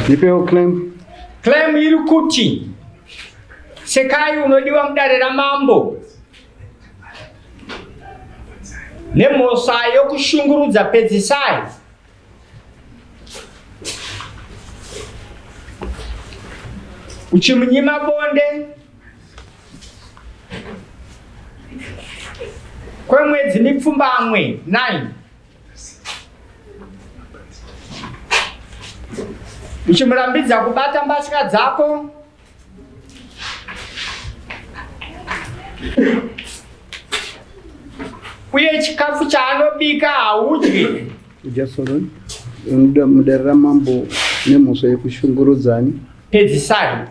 Ndipewo claim. Claim iri kuti Sekai unodiwa mudare ramambo nemhosva yokushungurudza Pedzisai. Uchimunyima bonde kwemwedzi mipfumbamwe 9 Uchimurambidza kubata mbatya dzako uye chikafu chaanobika haudyi. Jasoroni mudare ramambo nemhosva yekushungurudzani. Pedzisai.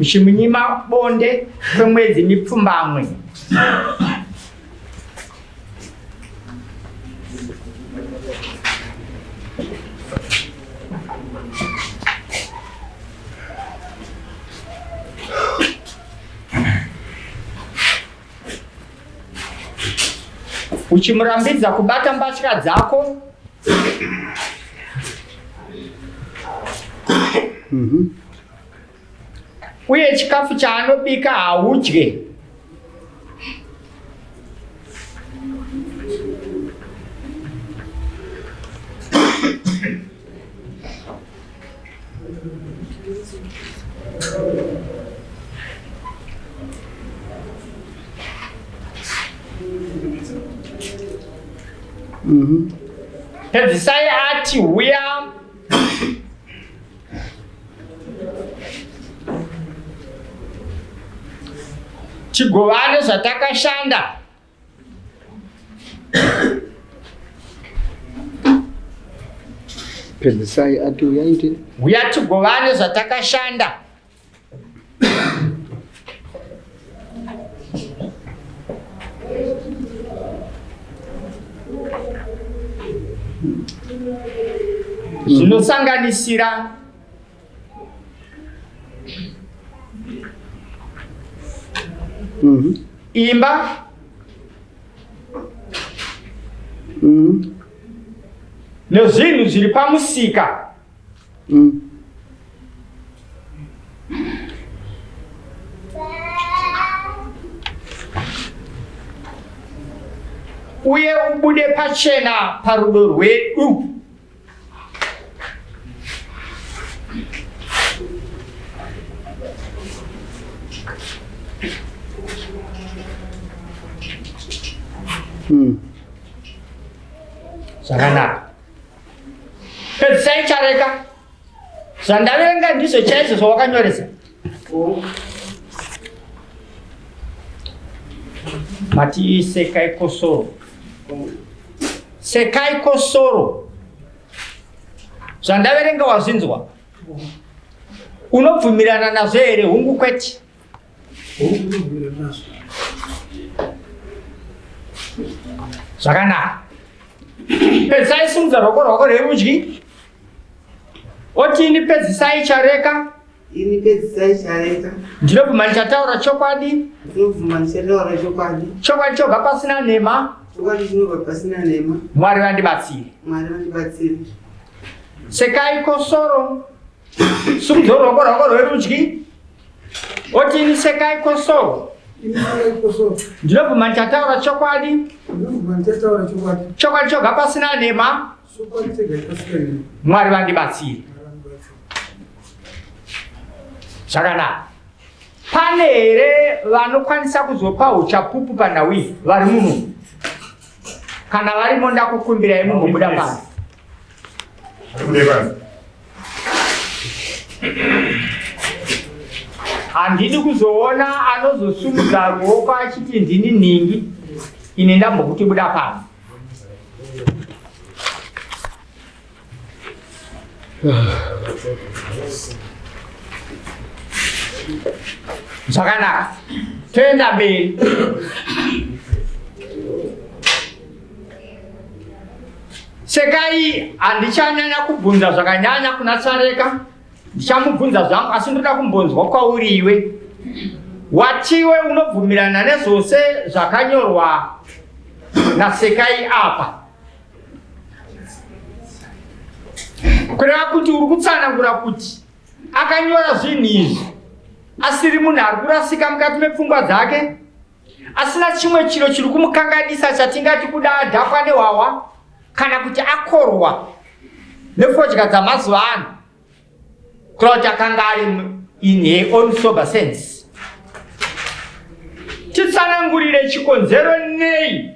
Uchimunyima bonde kwemwedzi mipfumbamwe. Uchimurambidza kubata mbatya dzako. Uye chikafu chaanobika haudye. Pedzisai ati huya Tigovane zvatakashanda. Pedzisai ati uyaite. Huya tigovane zvatakashanda. Zvinosanganisira imba nezvinhu zviri pamusika. Uye ubude pachena parudo rwedu. Zvakanaka. Pedzisai chareka. Zvandaverenga ndizvo chaizvo zvawakanyoresa. Mati sekai kosoro. Sekai kosoro. Zvandaverenga wazvinzwa. Unobvumirana nazvo here? Hungu kwete. Zvakanaka. Pedzisai simudza rwoko rwako rwerudyi. Oti ini Pedzisai Chareka. Ini Pedzisai Chareka. Ndinobvuma ndichataura chokwadi. Ndinobvuma ndichataura chokwadi. Chokwadi chobva pasina nhema. Chokwadi chinobva pasina nhema. Mwari vandibatsire. Mwari vandibatsire. Sekai kosoro. Simudza rwoko rwako rwerudyi. Oti ini Sekai Kosoro. Ndinobvuma ndichataura chokwadi. Chokwadi choga pasina nhema. Mwari vandibatsire. Zvakanaka. Pane here vanokwanisa kuzopa uchapupu panhau iyi vari muno? Kana varimo ndakukumbirai mumbobuda pano. Handidi kuzoona anozosumudza ruoko achiti ndini nhingi ini ndambokuti buda pano. Zvakanaka, toenda mberi. Sekai handichanyanya kubvunza zvakanyanya kuna Tsareka, ndichamubvunza zvangu asi ndoda kumbonzwa kwauri iwe. Watiwe unobvumirana nezvose zvakanyorwa naSekai apa. Kureva kuti uri kutsanangura kuti akanyora zvinhu izvi asiri munhu ari kurasika mukati mepfungwa dzake, asina chimwe chiro chiri kumukanganisa chatingati kuda adhakwa nehwahwa kana kuti akorwa nefodya dzamazuva ano. Kureva kuti akanga ari in her own sober sense. Titsanangurire chikonzero nei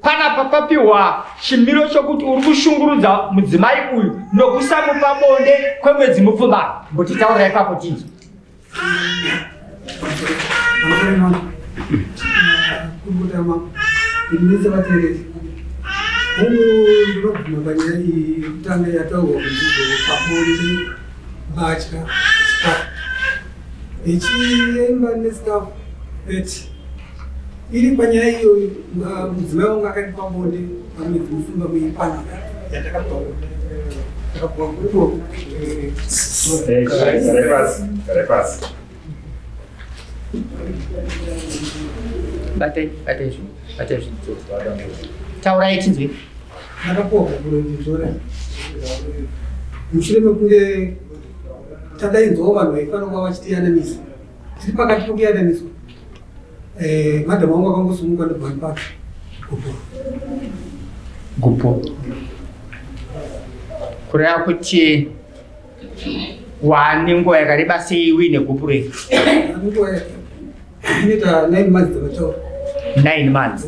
panapa papiwa chimiro chokuti uri kushungurudza mudzimai uyu nokusamupa bonde kwemwedzi mupfumbamwe. Mbotitaurira ipapo tinzwe. Hongu ndinobvuma panyaya iyi yekutanga yataurwa kunzizo pabonde mbatya chikafu ichiemba nestaff that iri panyaya iyoyo mudzimai wangu akandipa bonde pamwedzi mupfumbamwe ipana yatakapiwa takapiwa gupuro. Batai, batai zvinhu, batai zvinhu. Taurai tinzwe. Ndakapiwa gupuro ndizvore mushure mekunge tadainzwawo vanhu vaifanira kuva vachitiyananisa tiri pakati pokuyananiswa. Eh, madam wangu akangosimuka ndobva ndipaka gupuro. Gupuro. Kureva kuti wane nguva yakareba sei uine gupuro iri? Nguva inoita 9 months dzavataura. 9 months.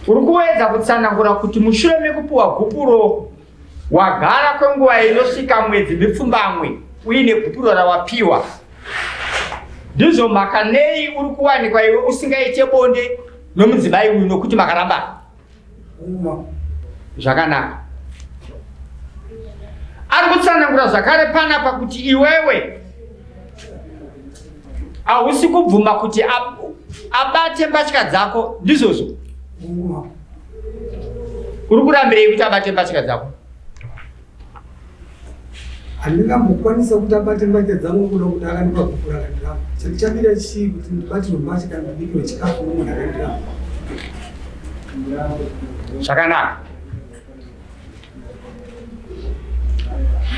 Uri kuedza kutsanangura kuti mushure mekupiwa gupuro Wagara kwenguva inosvika mwedzi mipfumbamwe uine gupuro rawapiwa. Ndizvo mhaka nei uri kuwanikwa iwe usingaite bonde nomudzimai uyu nokuti makarambana. Zvakanaka. Ari kutsanangura zvakare panapa kuti iwewe hausi kubvuma kuti abate mbatya dzako ndizvozvo. Uri kurambirei kuti abate mbatya dzako? Handingambokwanisa kuti abate mbatya dzangu kuda kuti akandipa bhuku rakandiramba. Chandichamira chii kuti ndibatirwe mbatya kana ndibikirwe chikafu nomunhu akandiramba? Zvakanaka.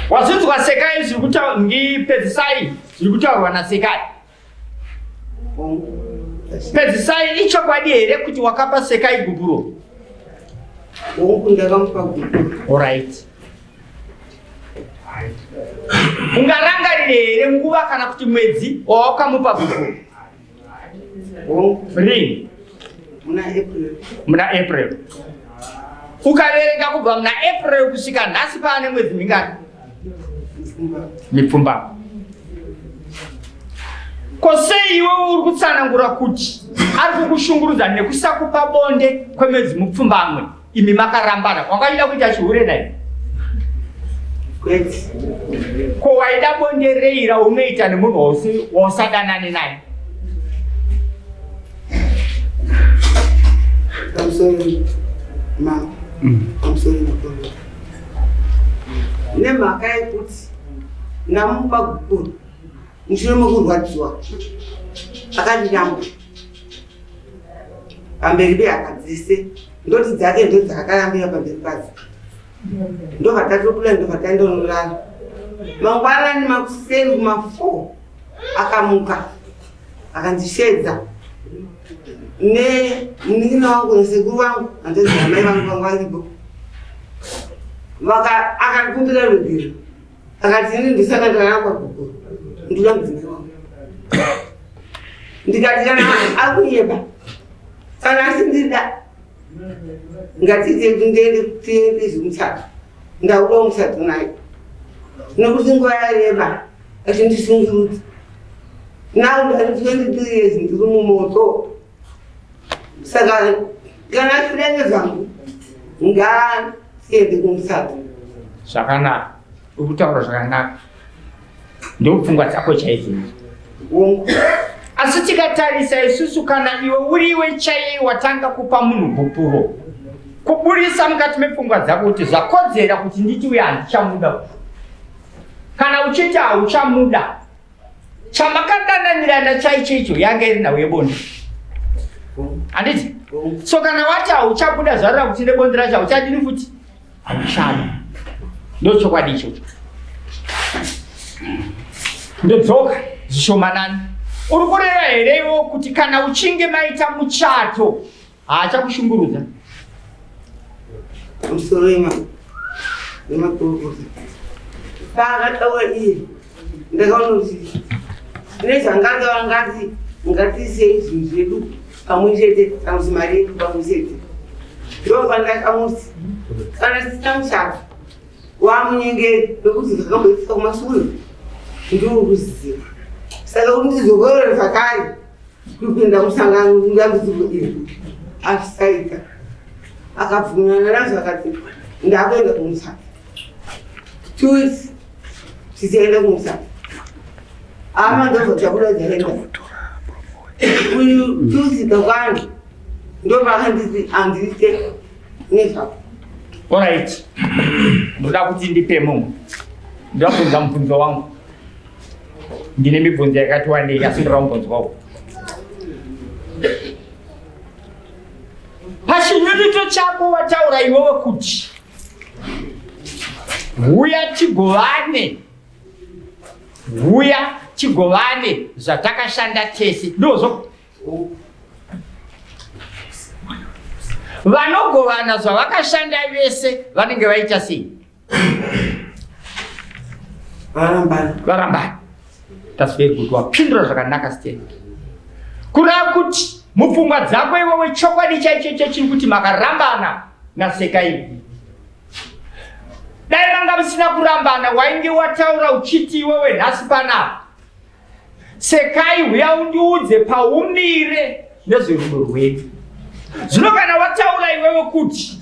Wazvinzwa Sekai zviri kutaurwa ngipedzisai zviri kutaurwa naSekai. Pedzisai, ichokwadi here kuti wakapa Sekai gupuro? Hongu, ndakamupa gupuro. Alright. Ungarangarire here nguva kana kuti mwedzi wawakamupa gupuro? Hongu. Rini? Muna April. Muna April. Ukaverenga kubva muna April kusvika nhasi paane mwedzi mingani? Mipfumbamwe. Ko sei iwe uri kutsanangura kuti ari kukushungurudza nekusakupa bonde kwemwedzi mupfumbamwe imi makarambana? Wanga uchida kuita chihure naye? Kwete. Ko waida bonde rei raunoita nemunhu wausadanane naye? Pamusoro mama. Pamusoro mukuru. Nemhaka yekuti ndamupa gupuro mushure mekurwadziwa akandiramba pamberi pehama dzese ndoti dzake ndodzaakarambira pamberi padzo ndobva tatobuda ndobva taendonorara mangwanani makuseni kuma 4 akamuka akandishedza nemunin'ina wangu nasekuru vangu hanzvadzi amai vangu vanga varipo akandikumbira ruregerero akati ini ndisaka ndaramba kuguru ndinoda mudzimai wangu ndikati kana akunyeba kana asindida ngatiite ndiende tiende zvemuchato ndauda muchato naye nekuti nguva yareba achindishungurudza now ndari 23 years ndiri mumoto saka kana achida nezvangu ngaatiende kumuchato zvakanaka uri kutaura zvakanaka ndopfungwa dzako chaidzo hongu asi tikatarisa isusu kana iwe uriwe chaiye watanga kupa munhu gupuro kuburisa mukati mepfungwa dzako kuti zvakodzera kuti nditi uye handichamuda kana uchiti hauchamuda chamakadananirana chaicho icho yanga iri nhau yebonde. Handiti? So kana wati hauchabuda zvarira kuti nebonde racho hauchadini futi? Hauchada. Ndochokwadi ichocho. Ndodzoka zvishomanani. Uri kureva here iwo kuti kana uchinge maita muchato haachakushungurudza? Pamusoro yemakurukota paakataura iye ndakaona kuti nezvanganga vangati ngatiisei zvinhu zvedu pamwe chete kana kuti mari yedu pamwe chete ndopandakamuti kana tisina muchato wamunyengeri nekuti zvakamboitika kumashure ndiri kuziva saka kuti ndidzokorore zvakare kupinda musangano mudambudziko iri azvisaita akabvumirana nazvo akati ndakuenda kumusaka tuisi tichienda kumusaka ama ndozvotakuda dzaenda uyu tuisi kakwana ndopaakanditi andiite nezvako. Alright. Ndoda kuti ndipe mumwe. Ndoda kubvunza mubvunzo wangu. Ndine mibvunzo yakati wandei asi ndoda mubvunzo wangu. Pachinyunyuto chako wataura iwewe kuti huya tigovane huya tigovane zvatakashanda tese ndozvo Vanogovana zvavakashanda vese vanenge vaita sei? Varambana. Varambana. That's very good. Wapindura zvakanaka Stanley. Kureva kuti mupfungwa dzako iwewe chokwadi chaicho chechiri kuti makarambana naSekai. Dai manga musina kurambana wainge wataura uchiti iwewe nhasi panapa Sekai huya undiudze paumire nezverudo rwedu. Zvino kana wataura iwewe kuti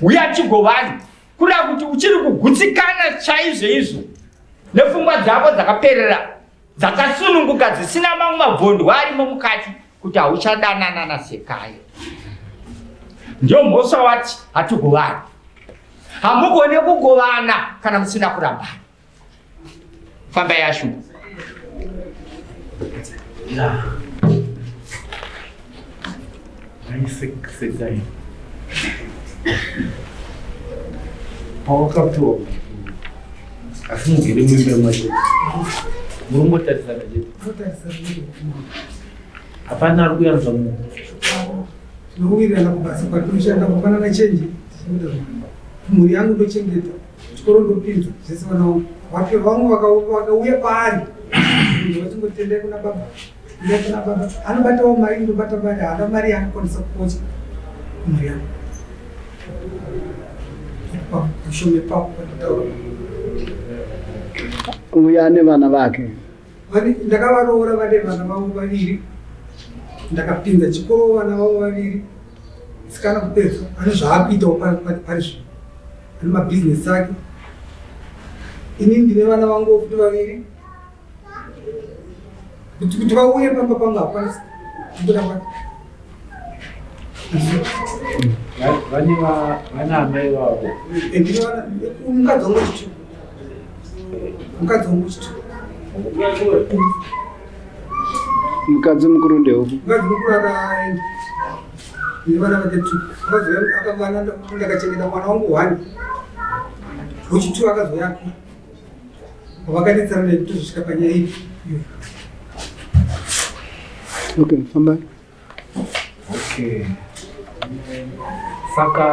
huya tigovane, kureva kuti uchiri kugutsikana chaizvo izvo nepfungwa dzako dzakaperera dzakasununguka dzisina mamwe mabvondwa arimo mukati kuti hauchadanana naSekai. Ndiyo mhosva wati hatigovani. Hamugone kugovana kana musina kurambana. Famba yashu. Yeah. Sekai. Pawakapiwa asi mugere muimba imwe chete murongotarisana chete hapana ari kuyanzwa munhu tinowirirana kubasa kwatinoshanda kupanana chenji mhuri yangu ndochengeta chikoro ndopinza zvese vana vangu vake vangu vakauya paari vachingotendai kuna baba ndai kuna baba anobatawo mari ndobata mari haana mari yaanokwanisa kukocha mhuri yangu pashome papo patotaura uya ane vana vake ndakavaroora vane vana vavo vaviri ndakapinza chikoro vana vavo vaviri sikana kupedza ane zvaakuitawo pari zvino ane mabhizinesi ake ini ndine vana vangu futi vaviri kuti kuti vauye pamba pangu hapana kubuda kwake vane vana amai vavo eh, ndine vana mukadzi wangu chitu mukadzi wangu chitu mukadzi mukuru ndeupi mukadzi mukuru akaenda nevana vake two akazouya akavana ndakachengeta mwana wangu one wechitu akazouya akura vakanetsana naye kutozosvika panyaya iyi okay famba okay saka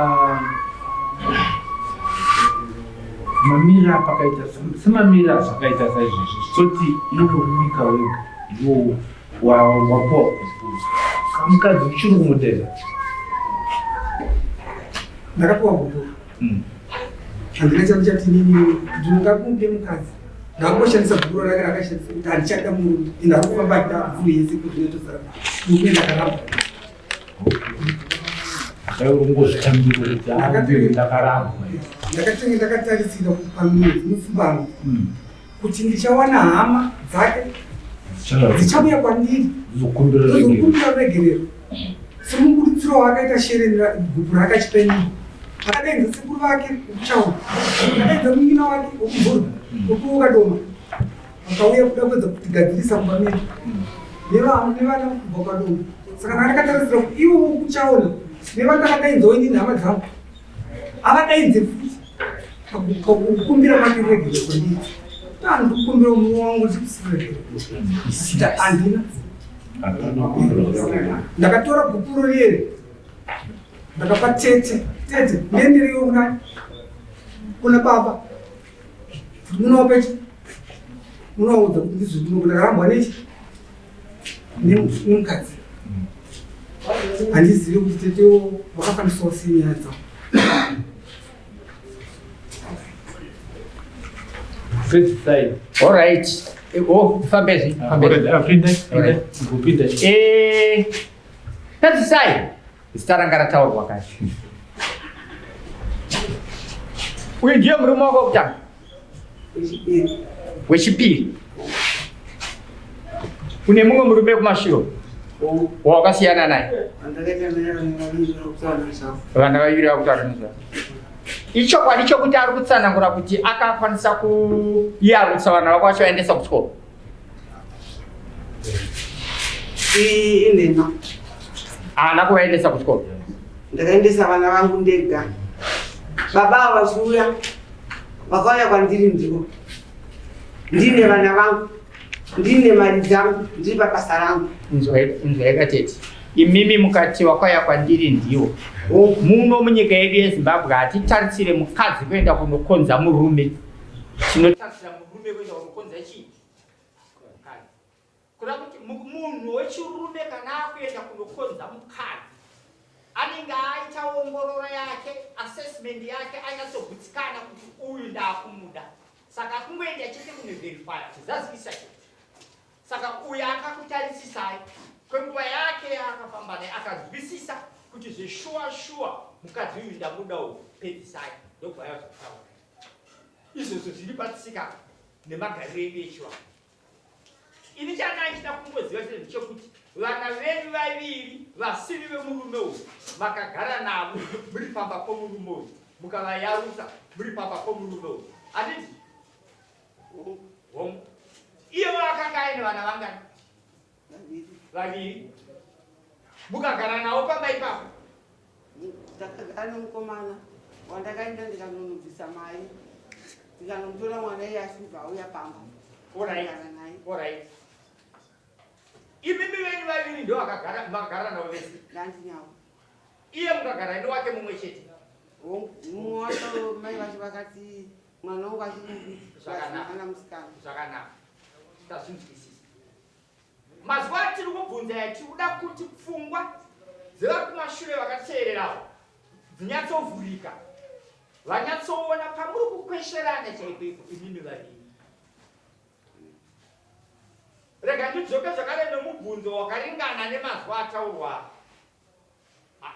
mamira pakaita semamira azvakaita saizvozvi toti iwe unika wega iwo wapuwa kamukadzi uchiri kumudera ndakapuwa gupuro hmm. handina changu chati nini ndingakunge mukadzi ndakungoshandisa gupuro rake rakashandisa kuti handichada murume ndakufamba ndabvuu yese kuti ndinotosara murume ndakaramba ndakatenge ndakatarisira pamwedzi mupfumbamwe hmm. kuti ndichawana hama dzake dzichauya kwandiri dzozokumbira ruregerero semuburitsiro waakaita shereni gupu raakachipa inini akadaidza sekuru vake wekuchaura akadaidza munin'ina wake wekuvhurwa wekuukadoma akauya kuda kuedza kutigadzirisa kumba medu nevana kubva kwadoma. Saka ndanga ndakatarisira kuti ivo vokuchaona nevandakadainzawo inini hama dzangu avadainze futi pakukumbira kwake ruregerero kwandiri. Ndikukumbira murume wangu ndikusiregerero. Handina. Ndakatora gupuro riye ndakapa tete tete ndendiriwo kuna kuna baba munopa chi munoudza kuti ndizvo ndinokuda ndakarambwa nechi nemukadzi handizivi kuti tetewo vakakwanisawo sei nyaya dzavo. Pedzisai. All right. Oh, fambezi. Fambezi. Pinda, pinda. Kupinda. Eh. Pedzisai. Zita ranga rataurwa kare. Uyu ndiye murume wako wekutanga? Wechipiri. Wechipiri. Une mumwe murume kumashure wawakasiyana naye? Vana vaviri vakutaura nezvavo. Ichokwadi chokuti ari kutsanangura kuti akakwanisa kuyarutsa vana vako achivaendesa kuchikoro? Inhema. Haana kuvaendesa kuchikoro? Ndakaendesa vana vangu ndega. Baba ava vachiuya vakauya kwandiri ndivo. Ndine vana vangu, ndine mari dzangu, ndiri pabasa rangu. Inzwai katete. Imimi mukati wakauya kwandiri ndiwo. Muno munyika yedu yeZimbabwe hatitarisire mukadzi kuenda kunokonza murume. Tinotarisira murume kuenda kunokonza chii? Mukadzi. Kureva kuti munhu wechirume kana akuenda kunokonza mukadzi anenge aita ongororo yake, assessment yake, anyatsogutsikana kuti uyu ndakumuda. Saka kungoenda chete kunoverifya kuzazikisa chete. Saka uyu akakutarisisai kwenguva yake yaakafamba naye akanzwisisa kuti zveshuwa shuwa mukadzi uyu ndamuda uyu, pedzisai ndobva yazokutaura. Izvozvo zviri patsika nemagariro edu echivanhu. Ini chandanga ndichida kungoziva chete ndechekuti vana venyu vaviri vasiri vemurume uyu makagara navo muri pamba pomurume uyu mukavayarusa muri pamba pomurume uyu handiti? Hongu. Iye akanga aine vana vangani? Vaviri. Mukagara navo pamba ipapo? Ndakagara nemukomana wandakaenda ndikanonobvisa mari ndikanomutora mwana iye achibva auya pamba. Alright. Alright. Imimi venyu vaviri ndo vakagara makagara navo vese? Ndandinawo. Iye mukagara newake mumwe chete? Mumwe wacho mai vacho vakati mwana wangu achiri mudiki. Zvakanaka. Musikana. Zvakanaka. Tazvinzwisisa. Mazuva atiri kubvunza aya tiri kuda kuti pfungwa dzevari kumashure vakateererawo dzinyatsovhurika vanyatsoona pamuri kukwesherana chaipo ipo imimi vaviri. Rega ndidzoke zvakare nomubvunzo wakaringana nemazuva ataurwa.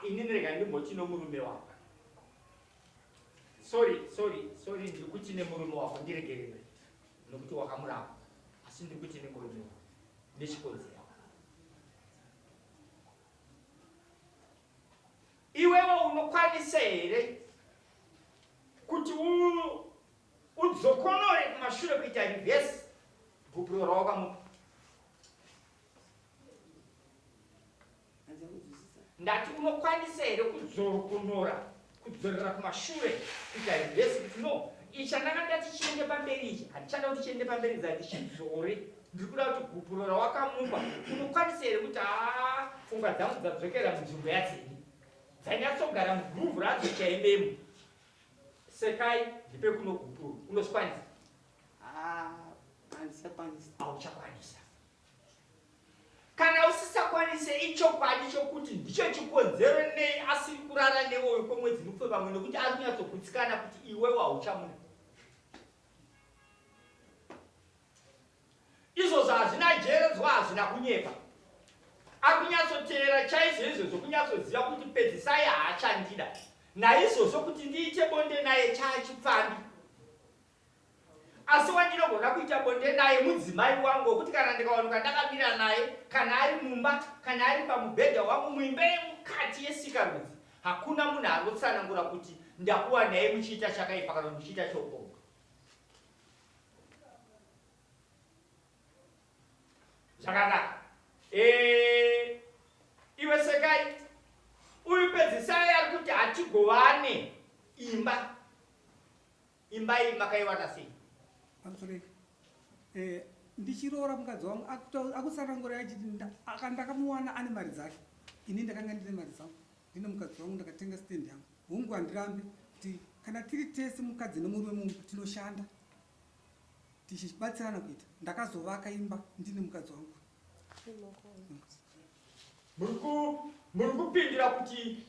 Inini rega ndimboti nomurume wako. Sorry, sorry, sorry, ndiri kuti nemurume wako ndiregerere nokuti wakamuramba, asi ndiri kuti nemurume wako nechikonzero. Iwewe unokwanisa here kuti udzokonore kumashure kuita reverse gupuro rawakamupa? Ndati unokwanisa here kudzorokonora kudzorera kumashure kuita reverse kuti no ichi chandanga ndati chiende pamberi ichi handichada kuti chiende pamberi dzati chidzore ndiri kuda kuti gupuro rawakamupa unokwanisa here kuti haa pfungwa dzangu dzadzokera munzvimbo yadzeni dzanyatsogara mugroove radzo chaimemo sekai ndipe kuno gupuro unozvikwanisa handichakwanisa hauchakwanisa Kana usisakwanise ichokwadi chokuti ndicho chikonzero nei asiri kurara newe uyu kwemwedzi mipfumbamwe nekuti ari kunyatsogutsikana kuti iwewe hauchamuda. Izvozvo hazvina jeredzwa, hazvina kunyepa. Ari kunyatsoteera chaizvo izvozvo kunyatsoziva kuti Pedzisai haachandida. Naizvozvo kuti ndiite bonde naye chaachipfambi. Asi wandinogona kuita bonde naye mudzimai wangu wekuti kana ndikawanikwa ndakamira naye kana ari mumba kana ari pamubhedha wangu muimba yemukati yesikarudzi hakuna munhu anotsanangura kuti ndakuwanai muchiita chakaipa kana muchiita choupombwe. Zvakanaka. Eh, Iwe Sekai, uyu Pedzisai ari kuti hatigovane imba. Imba iyi makaiwana sei? Pamusoroi. Eh, ndichiroora mukadzi wangu akutsanangura achiti ndakamuwana ane mari dzake. Ini ndakanga ndine mari dzangu. Ndine mukadzi wangu ndakatenga stand yangu. Hongu handirambe kuti kana tiri tese mukadzi nemurume mumba tinoshanda tichibatsirana kuita. Ndakazovaka imba ndine mukadzi wangu. Muri kupindura kuti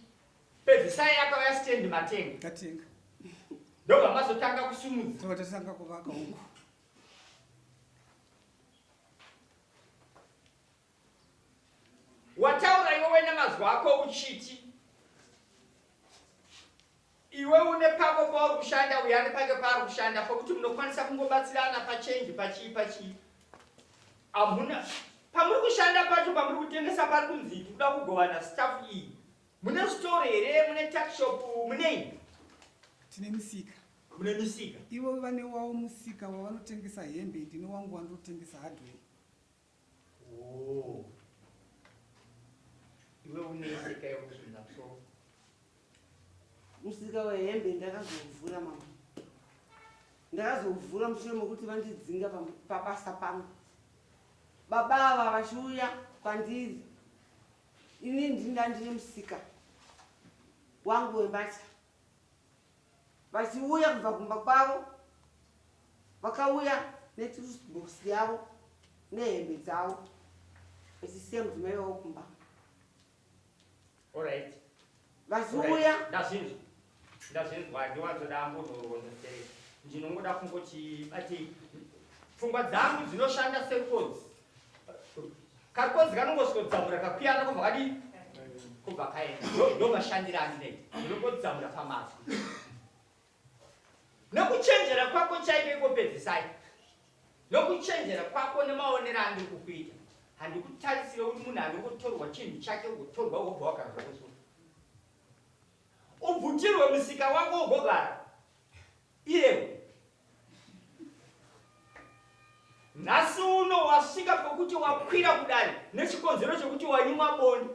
pedzisai yakauya stand matenga. Tatenga. Ndobva mazotanga kusumudza. Tobva tatanga kuvaka hongu. Wataura iwewe namazwi ako uchiti iwe une pako pauri kushanda uyo ane pake paari kushanda pokuti munokwanisa kungobatsirana pachenji pachii pachii hamuna pamuri kushanda pacho pamuri kutengesa pari kunzi tikuda kugovana staff iyi mune store here mune tuckshop munei tine misika mune misika ivo vane wavo musika wavanotengesa hembe ndine wangu wandinotengesa hardware Oh. Iwe uneseka iwe kuzvinza musoro. Musika wehembe ndakazouvhura mama. Ndakazouvhura mushure mekuti vandidzinga pabasa pangu. Baba ava vachiuya kwandiri. Ini ndinda ndine musika wangu wembatya. Vachiuya kubva kumba kwavo vakauya netrusbox yavo nehembe dzavo vachisiya mudzimai wavo kumba. Alright. Vachiuya ndazvinzwa ndazvinzwa ndiwanzoda ambonhoroondo stereki ndinongoda kungoti batei pfungwa dzangu dzinoshanda sekodzi Kakonzi kanongosvikodzamura kakwiyana kobva kadii? Kobva kaenda. Ndo mashandiro andinoita. Ndinongodzamura pamazwi. Nekuchenjera kwako chaiko iko pedzisai. Nokuchenjera kwako nemaonero andiri kukuita. Handikutarisire uri munhu anongotorwa chinhu chake ugotorwa wobva wagara zvako so. Ubvutirwe musika wako ugogara. Iyewe nhasi uno wasvika pokuti wakwira kudare nechikonzero chekuti wanyimwa bonde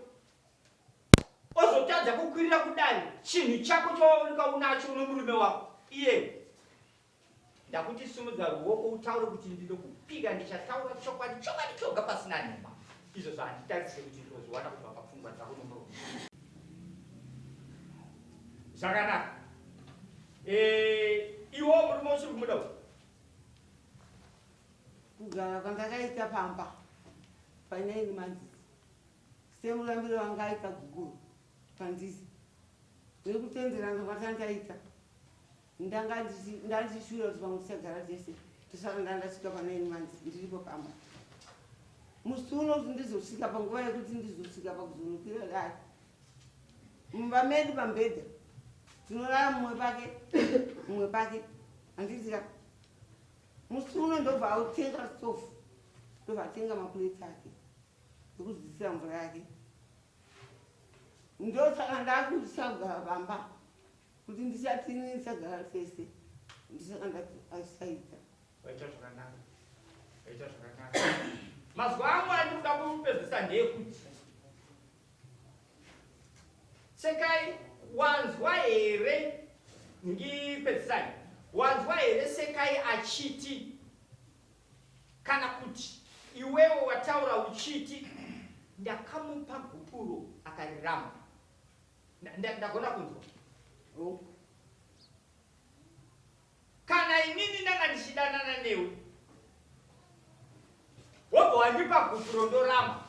ozotadza kukwirira kudare chinhu chako chawaoneka unacho unomurume wako iyewe ndakuti simudza ruoko utaure kuti ndinokupika ndichataura chokwadi chokwadi choga pasina nhema izvo zvahanditarisire kuti ndinozviwana kubva papfungwa dzako nomurume zvakanaka eh, iwo murume uchiri kumuda uyu kugara kwandakaita pamba painaini manzizi semurambiro wanga aita guguru pandizi nekutenderana kwatandaita ndanga ndandishura kuti pamwe tichagara tese tosaka ndandasvika panaini manzi ndiripo pamba musi uno kuti ndizosvika panguva yekuti ndizosvika pakuzonokwira dare Mumba medu pamubhedha tinorara mumwe pake mumwe pake handiti ka musi uno ndobva autenga stofu ndobva atenga mapureti ake ekudzidzisira mvura yake ndosaka ndakutisagara pamba kuti ndichatini ndisagara tese ndisaka ndati asaita Waita zvakanaka. Waita zvakanaka. Mazwi angu andikuda kupedzisa ndeyekuti Sekai wanzwa here ngipedzisai wanzwa here Sekai achiti kana kuti iwewe wataura uchiti ndakamupa gupuro akariramba ndagona kunzwa oh. Kana inini ndanga ndichidanana newe wobva wandipa gupuro ndoramba,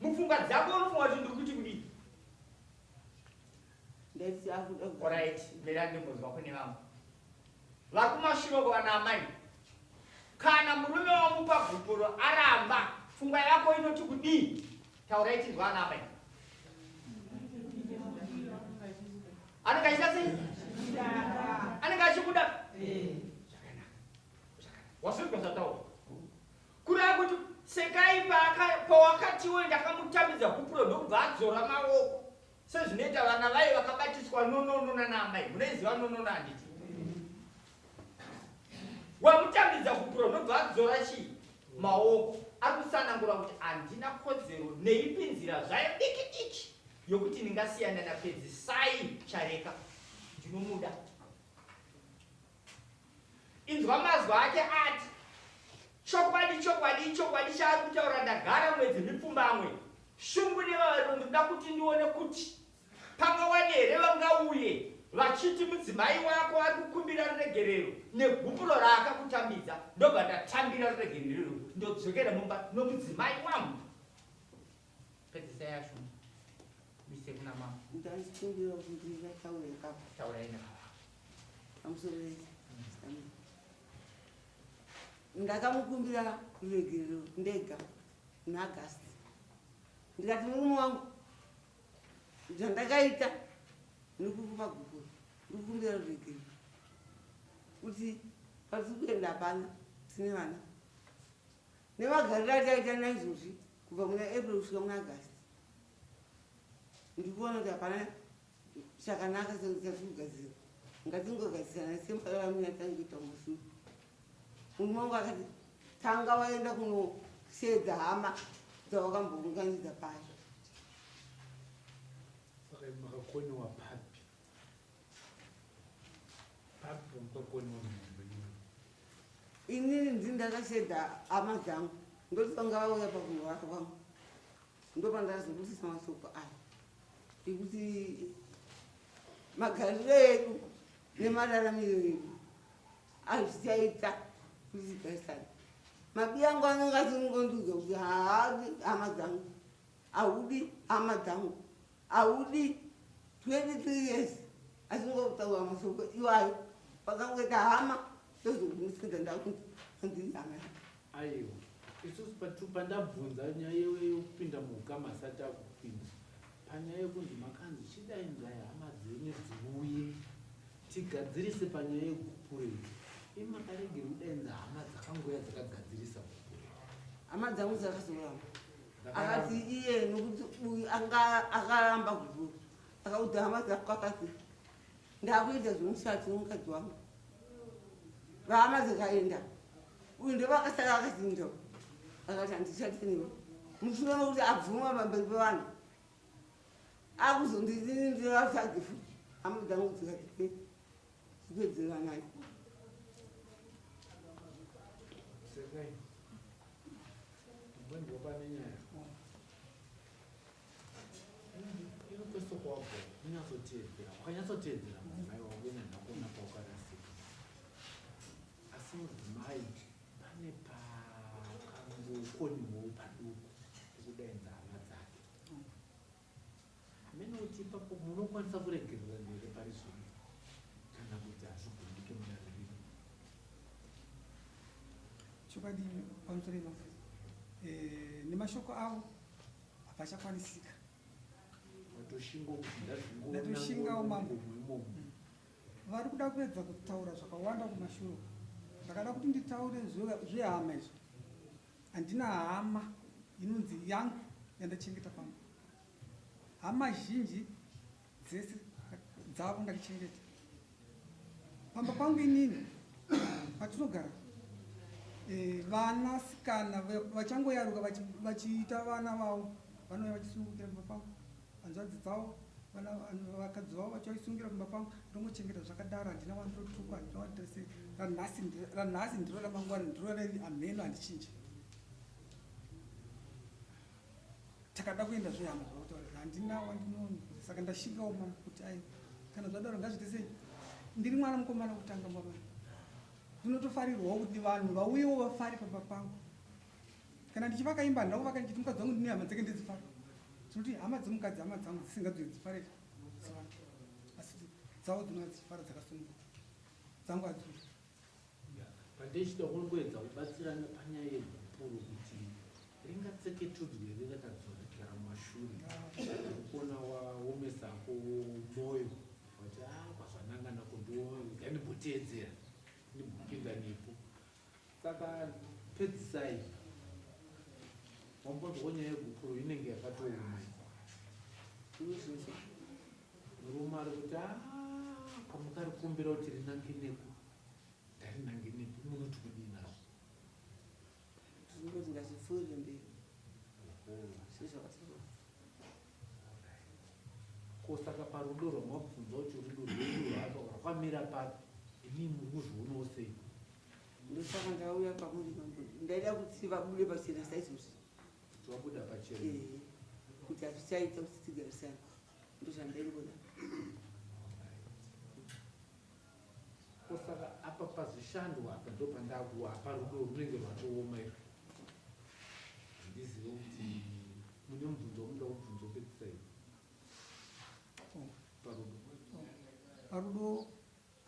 mupfungwa dzako unofunga kuti ndiri kuti kudii? Orit, mira ndimbonzwa kune vamwe vari kumashure kuvana amai. Kana murume wamupa gupuro aramba, pfungwa yako inoti kudii? Taurai tinzwa ana amai. Anenge achiita sei? Anenge achikuda. Zvakanaka. Zvakanaka. Wasvika zvataura. Kureva kuti Sekai pawakatiwe ndakamutambidza gupuro ndokubva adzora maoko sezvinoita vana vaye vakabatiswa nonono nana amai. Munoiziva nonono handiti? Wamutambidza gupuro ndobva adzora chii? Maoko. Ari kutsanangura kuti handina kodzero neipi nzira zvayo diki diki yokuti ndingasiyana naPedzisai Chareka. Ndinomuda. Inzwa mazwi ake ati, Chokwadi, chokwadi, ichokwadi chaari kutaura ndagara mwedzi mipfumbamwe. Shungu nevavariro ndinoda kuti ndione kuti pangawane here vangauye vachiti mudzimai wako ari kukumbira ruregerero negupuro raakakutambidza ndobva ndatambira ruregerero iroro ndodzokera mumba nomudzimai wangu. Pedzisai ashungu. Mise kuna mama. Ndachikumbira kuti ndingataure ipapo. Taurai nababa. Pamusoro Ndakamukumbira ruregerero ndega muna August. Ndikati murume wangu zvandakaita nekukupa gupuro ndikukumbira ruregerero kuti patiri kuenda hapana tine vana nemagariro ataita naizvozvi kubva muna April kusvika muna August ndikuona kuti hapana chakanaka chatiri kugadzira ngatingogadzisana semararamiro atangoita kumashure murume wangu akati tanga waenda kunoshedza hama dzawakambounganidza paya saka makakoniwa papi papi pamakakoniwa mumba inini ndini ndakashedza hama dzangu ndoti vanga vauya pakurwara kwangu Ndopandakazobudisa mashoko aya ekuti magariro edu nemararamiro edu azvichaita kuti tigarisane. Mabi angu anenge achingondiudza kuti haadi hama dzangu, haudi hama dzangu, haudi 23 years achingotaura mashoko iwayo. Pakangoita hama ndozogumisira ndakunzi handidi hama yake. Aiwa isusu patu pandabvunza nyaya yekupinda muukama asati akupinda panyaya yekunzi makanzi chidainzai hama dzenyu dziuye tigadzirise panyaya yegupuro iyi imi makaregere kudainza hama dzakangouya dzakagadzirisa gupuro hama dzangu dzakazoramba akati iye nokuti uyu anga akaramba gupuro akaudza hama dzako akati ndakuita zvemushati nomukadzi wangu vahama dzikaenda uyu ndovakasara akazinda akati handichati newe mushure mekuti abvuma pamberi pevanhu akuzondindivatsvage futi hama dzangu dzikati tipedzeranai Sekai. Mbwenzi wapane nyaya. Ino kwako unyatsoteedzera wakanyatsoteedzera mudzimai wako ine ndakuona paukarasika asi mudzimai pane pakangokoniwawo paduku ekudainza hama dzake hamene kuti ipapo munokwanisa kuregererana here pari zvino kana kuti hazvigondike mudare rino chokwadi pamusoro eh, nemashoko avo hapachakwanisika. Ndatoshingawo mambo. Vari kuda kuedza kutaura zvakawanda kumashure. Ndakada kuti nditaure zvehama izvo. Handina hama inonzi yangu yandachengeta pamba. Hama zhinji dzese dzavo ndaichengeta pamba pangu inini patinogara eh, vana sikana vachangoyaruka vachiita vana vavo vanouya vachisungukira pamba pangu hanzvadzi dzavo vakadzi vavo vachaisungura pamba pangu ndongochengeta zvakadaro handina wandotukwa handina wandose ranhasi ndiro ramangwana ndiro hamheno handichinji Takada kuenda zvehama zvakutaura handina wandinoona saka ndashingawo mambo kuti ai kana zvadaro ngazviite sei ndiri mwana mukomana kutanga mama ndinotofarirwawo kuti vanhu vauyewo vafare pamba pangu kana ndichivaka imba handina kuvaka ndichiti mukadzi wangu ndine hama dzake ndedzifara tinoti hama dzemukadzi hama dzangu dzisingadzoe dzifare asi dzavo dzinova dzichifara dzakasununguka dzangu hadziuyi Pandechida kungoedza kubatsirana panyaya yegupuro kuti ringatseketudzwe here rakadzokera mumashure ukona waomesako moyo wati a ah, kwazvananga nako ndandimboteedzera ndimbopinda nepo saka pedzisai wambonzwa nyaya yegupuro inenge yakatooma murume ari kuti a ah, kwamukarikumbira kuti rinange neko Ndarinange nepi munoti kudii nazvo? Ndinoti ngazvipfuurire mberi. Sezvakataurwa. Ko saka parudo rwamabvunza kuti rudo rwedu rwakamira papi, imi muri kuzvionawo sei? Ndosaka ndauya kwamuri mambo. Ndaida kuti vabude pachena saizvozvi. Kuti vabuda pachena. Eh, kuti hazvichaita kuti tigarisane. Ndozvandaingoda. Ko saka apa pazvishandwa apa ndopandakuwa apa rudo runenge rwatooma irwo. Handizive kuti mune mubvunzo wamunoda kubvunza wopedzisa here? Oh. Parudo. Oh. Parudo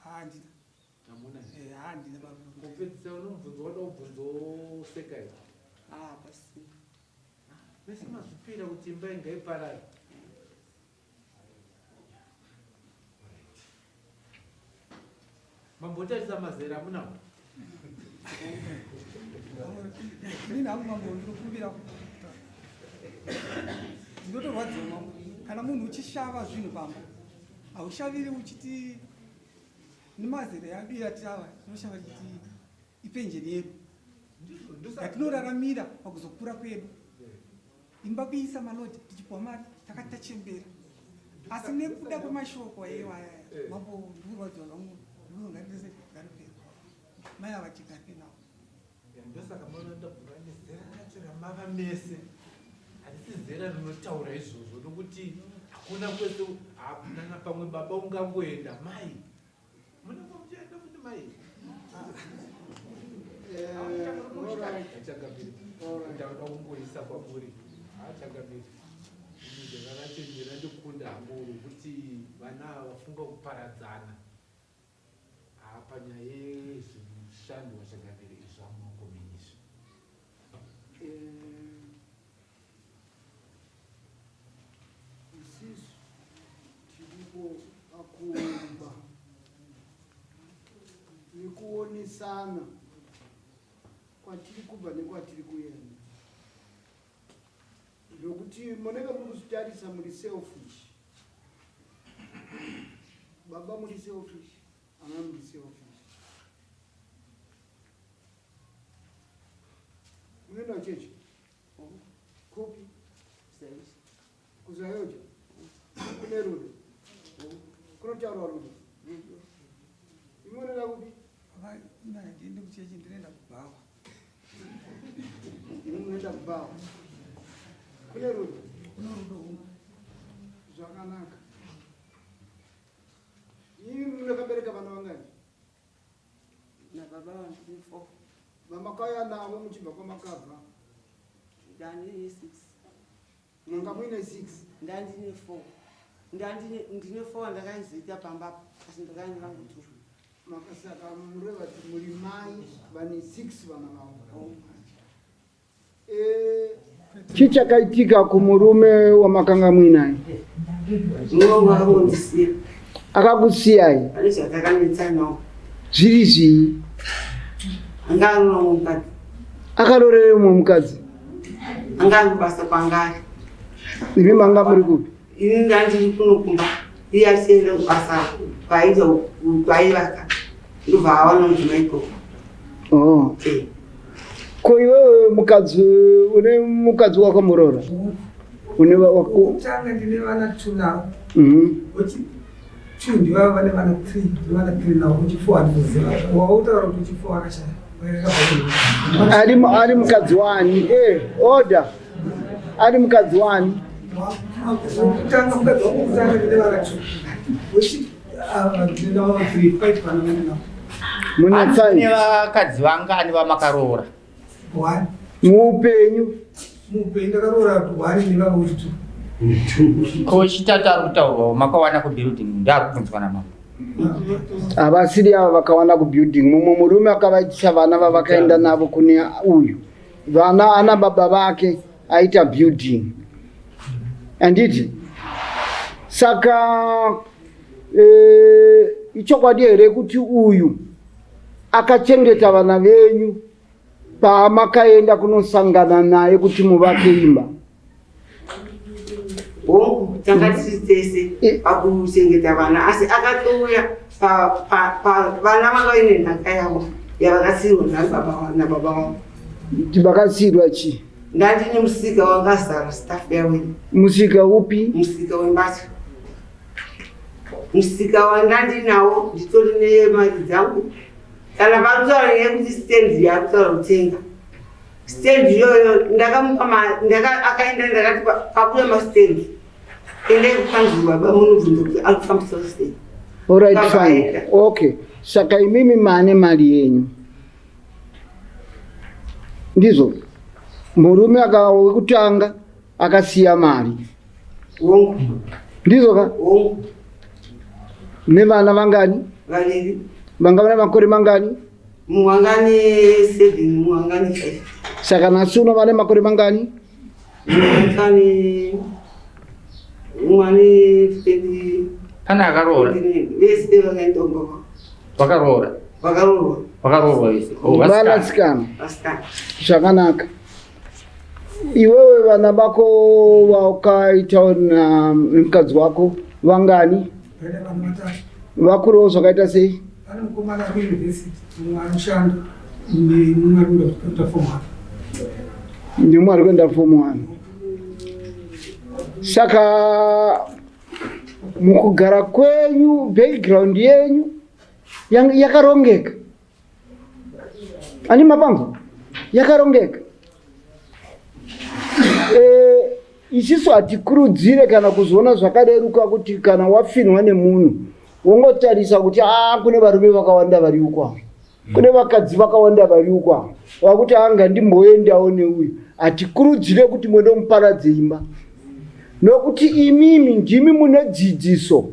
handina. Hamuna here? Eh, handina parudo. Kupedzisa une mubvunzo wada kubvunza woseka here? Ah, pasina. Mese mazvipira kuti imba inga iparare. Mambotarisa mazera amunawo? Inini hangu mambo ndinokumbira ndinotorwadziwa mambo kana munhu uchishava zvinhu pamba haushaviri uchiti nemazera yadu yatava tinoshava tichiti ipenjeni yedu yatinoraramira pakuzokura kwedu imba kuisa malodge tichipuwa mari takati tachembera asi nekuda kwemashoko aiwa aya eh. mambo ndikurwadziwa zvangu ndinongarise garipera mai ava chigarike nawo ndosaka maona ndabvura nezera racho ramava mese harisi zera rinotaura izvozvo nokuti hakuna kwese hakunana pamwe baba ungangoenda mai Munenge muchienda futi mai. Changamire. Ndauda kungoisa kwamuri. Ha changamire. Zera rachenjera ndikunda hangu rokuti vana ava vafunga kuparadzana. Ha panyaya yezvishandwa changamire izvi zvamumaoko menyu izvi. Isisu tiripo pakuumba nekuonesana kwatiri kubva nekwatiri kuenda zvokuti munenge muri kuzvitarisa muri selfish baba muri selfish ana muri selfish munoenda kuchechi kupi Kuzayoja kune rudo kunotaurwa rudo. Imwe unoenda kupi? Ina handiendi kuchechi ndinoenda kubhawa. Imwe unoenda kubhawa. Kune rudo. Kuno rudo hungu. Zvakanaka. Imi munakabereka vana vangani? Nababa vangu tiri four. Vamakauya navo muchibva kwamakabva? Ndandine six. Manga muine six? Ndandine four. Ndandine ndine four ndakaizoita pamba apa asi ndakaine vangu two. Makasaka mureva kuti muri mai vane six vana vavo. Oh. Eh, chii chakaitika kumurume wamakanga muinaye? Murume akangondisiya. Akakusiyai? Pane zvatakanetsanawo. Zviri zvii? Anga arora mumwe mukadzi. Akarorere mumwe mukadzi? Anga ari kubasa kwanga ari. Imi manga muri kupi? Ini ndandiri kuno kumba. Iye achienda kubasa kwaiita kwaivaka. Ndobva awana mudzimai ikoko. Oh. Eh. Ko iwewe mukadzi une mukadzi wakamuroora? Une wako? Tanga ndine vana two now. Mhm. Uchi two ndivava vane vana three, ndine vana three now. Uchi four handikuziva. Wautaura kuti uchi four akashaya. Ari ari mukadzi wani? Eh, order. Ari mukadzi wani? Kutanga mukadzi wangu kutanga ndine vana two. Uchi ndine vana three, five vana vane now. Mune Hanzi mune five. vakadzi vangani vamakaroora? One. Muupenyu. Muupenyu ndakaroora one nevava kuti two. Ko chitatu ari kutaurwa makawana kubuilding ndaari kubvunzwa namambo. Havasiri ava vakawana kubuilding. Mumwe murume akavaitisa vana vavakaenda navo kune uyu. Vana ana baba vake aita building. Handiti? Saka e, ichokwadi here kuti uyu akachengeta vana venyu paamakaenda kunosangana naye kuti muvake imba? Hongu, tanga tiri tese pakuchengeta vana, asi akatouya vana vanga vaine nhaka yavo yavakasiirwa nababa vavo. Vakasiirwa chii? Ndandine musika wangazara staff yaweni. Musika upi? Musika wembatya. Musika wandandinawo nditori nemari dzangu. Kana vakutaura nyaya yekuti stand yakutaura kutenga. Stand iyoyo ndakamupa ndaka akaenda ndakati pakuya mastand. Endai kukanzuru baba munobvunza kuti ari kufambisa sei. Alright fine. Okay. Saka imimi mane mari yenyu. Ndizvo. Murume wekutanga akasiya mari. Hongu. Ndizvo ka? Hongu. Nevana vangani? Vaviri. Vanga vane makore mangani? Mumwe anga ane 7, mumwe anga ane 5. Saka nhasi uno vane makore mangani? Mumwe ane mumwe ane 20. Pane akaroora? Vese vakaenda kumba kwavo. Vakaroora? Vakaroorwa. Vakaroorwa vese. Oh, Vanasikana. Vasikana. Zvakanaka. Iwewe vana vako vakaita nemukadzi wako vangani? Vakurewo zvakaita sei? Pane mukomana ari kuyunivhesiti, mumwe anoshanda nemumwe ari kuenda form one. Nemumwe ari kuenda form one. Saka mukugara kwenyu background yenyu yakarongeka. Ani mapango yakarongeka. Eh, isisu hatikurudzire kana kuzoona zvakareruka kuti kana wafinwa nemunhu wongotarisa kuti a ah, kune varume vakawanda vari uko ava kune vakadzi vakawanda vari uko ava wakuti anga ndimboendawo neuyu hatikurudzire kuti mwendomuparadze imba nokuti imimi ndimi mune dzidziso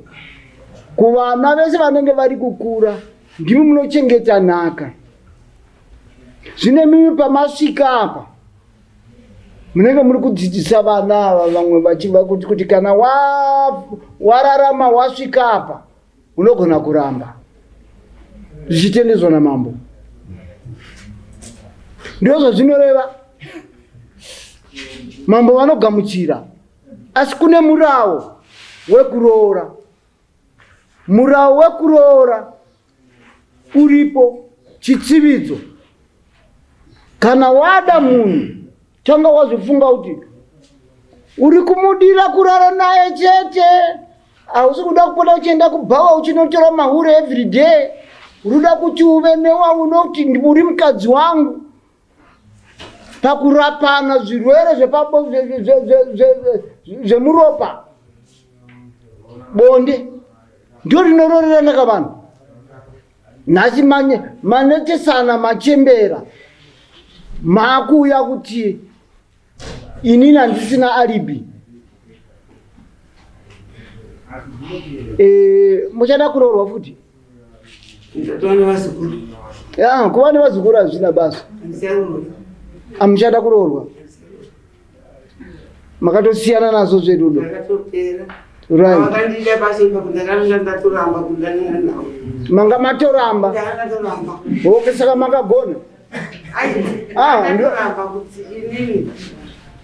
kuvana vese vanenge vari kukura ndimi munochengeta nhaka zvino imimi pamasvika apa munenge muri kudzidzisa vana ava vamwe vachiva kuti kuti kana wararama wa wasvika apa unogona kuramba zvichitendedzwa namambo ndizvo zvazvinoreva mambo vanogamuchira asi kune murawo wekuroora Murawo wekuroora uripo, chitsividzo. Kana wada munhu tanga wazvifunga kuti uri kumudira kurara naye chete, hausi kuda kupota uchienda kubhawa uchinotora mahure everyday. Uri kuda kuti uve newaunoti uri mukadzi wangu pakurapana zvirwere zvemuropa bonde ndio rinororerana kavanhu nhasi manetesana machembera maakuuya kuti inini handisina alibi eh, muchada kuroorwa futi kuva nevazukuru hazvina basa amuchada kuroorwa makatosiyana nazvo zverudo manga matoramba ok saka makagona ah,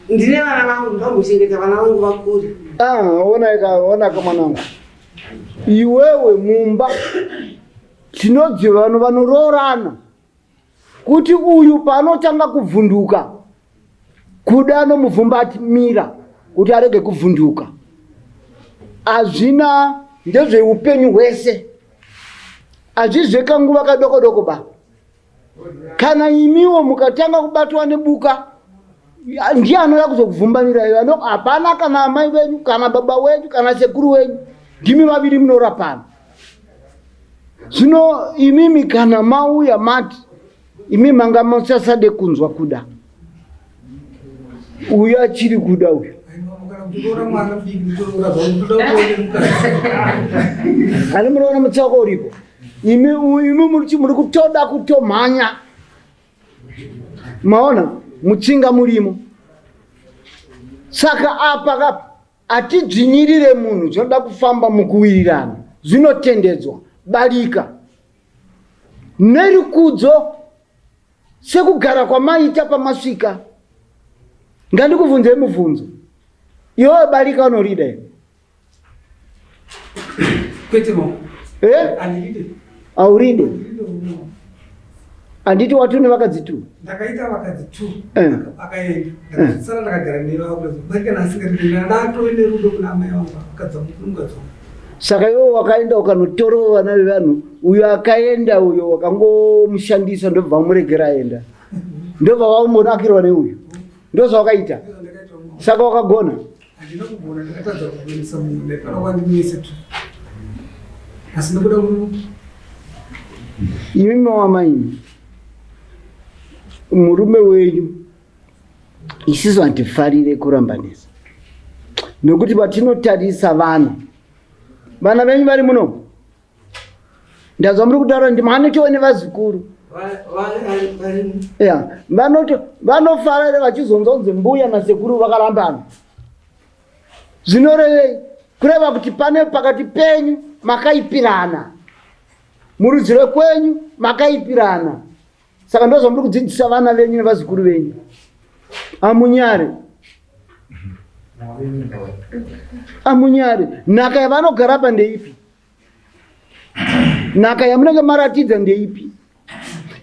ndine vana vangu ndombochengeta vana vangu vakure ah, onaka mwanangu iwewe mumba tinodzi vanhu vanoroorana kuti uyu paanotanga kuvhunduka kuda anomuvhumbatimira kuti arege kuvhunduka hazvina ndezveupenyu hwese hazvizvekanguva kadoko doko ba kana imiwo mukatanga kubatwa nebuka ndiye anouya kuzokuvhumbamirai ano hapana kana amai venyu kana baba wenyu kana sekuru wenyu ndimi vaviri munorapana zvino imimi kana mauya mati imi manga musasade kunzwa kuda uyu achiri kuda uyu ani munoona mutsauko uripo imi imi muri kutoda kutomhanya maona mutsinga murimo saka apa kapa atidzvinyirire munhu zvinoda kufamba mukuwirirana zvinotendedzwa barika nerukudzo sekugara kwamaita pamasvika ngandikubvunzei mubvunzo iwewe barika unorida here Kwete mama. Eh? Andide. Auride. Handiti wati une vakadzi two? Ndakaita vakadzi two eh. Akaenda ndakazosara ndakagara nevakudarika asingati ndatove nerudo kuna amai vangu vakadzi mukadzi wangu. Saka iwe wakaenda ukanotora vana vevanhu, uyo akaenda uyo wakangomushandisa ndobva wamuregera aenda, ndobva wamunakirwa neuyu, ndozvawakaita. Saka wakagona. Handina kugona, ndakatadza kugonesa munhu ndaifana kwandimese tu asi nekuda imi mawamaini murume wenyu isisu hatifarire kurambanisa nekuti patinotarisa vana vana venyu vari muno Ndazwa muri kutaura kuti manotova nevazukuru. Ya, vanoto vanofara here vachizonzwa kunzi mbuya nasekuru vakarambana. Zvinorevei? Kureva kuti pane pakati penyu makaipirana. Murudzi rwekwenyu makaipirana. Saka ndozvamuri kudzidzisa vana venyu nevazukuru venyu. Amunyare. Amunyare. Nhaka yavanogara apa ndeipi? Nhaka yamunenge maratidza ndeipi?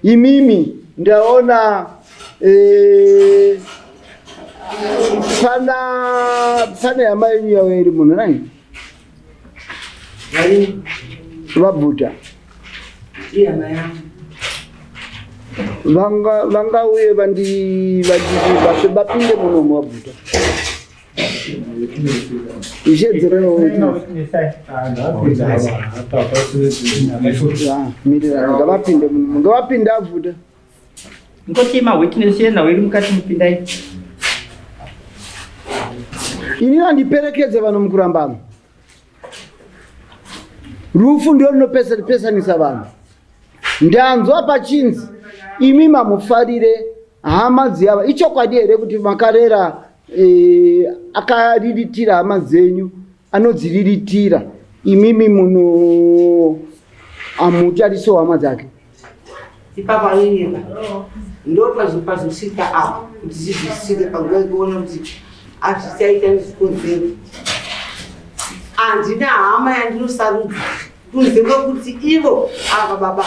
Imimi ndaona eh, pana pane hama yenyu yauya iri muno nai vabvuta vanga vangauye vandi vandi vapinde munomu vabvuta Ngavapinde ngavapinde avuta. Nkosi ma witness yena iri mukati mupindai. Ini andiperekedze vanhu mukurambana. Rufu ndio runopesanisa vanhu. Ndanzwa pachinzi imi mamufarire hama dziyava. Ichokwadi here kuti makarera e, akariritira hama dzenyu anodziriritira imimi muno amutariso hama dzake? Ipapo anonyepa ndopazosvika apo kuti zvizvisvike panguva yekuona kuti azvichaita nezvikonzero. Handina hama yandinosarudza kunze kwekuti ivo ava baba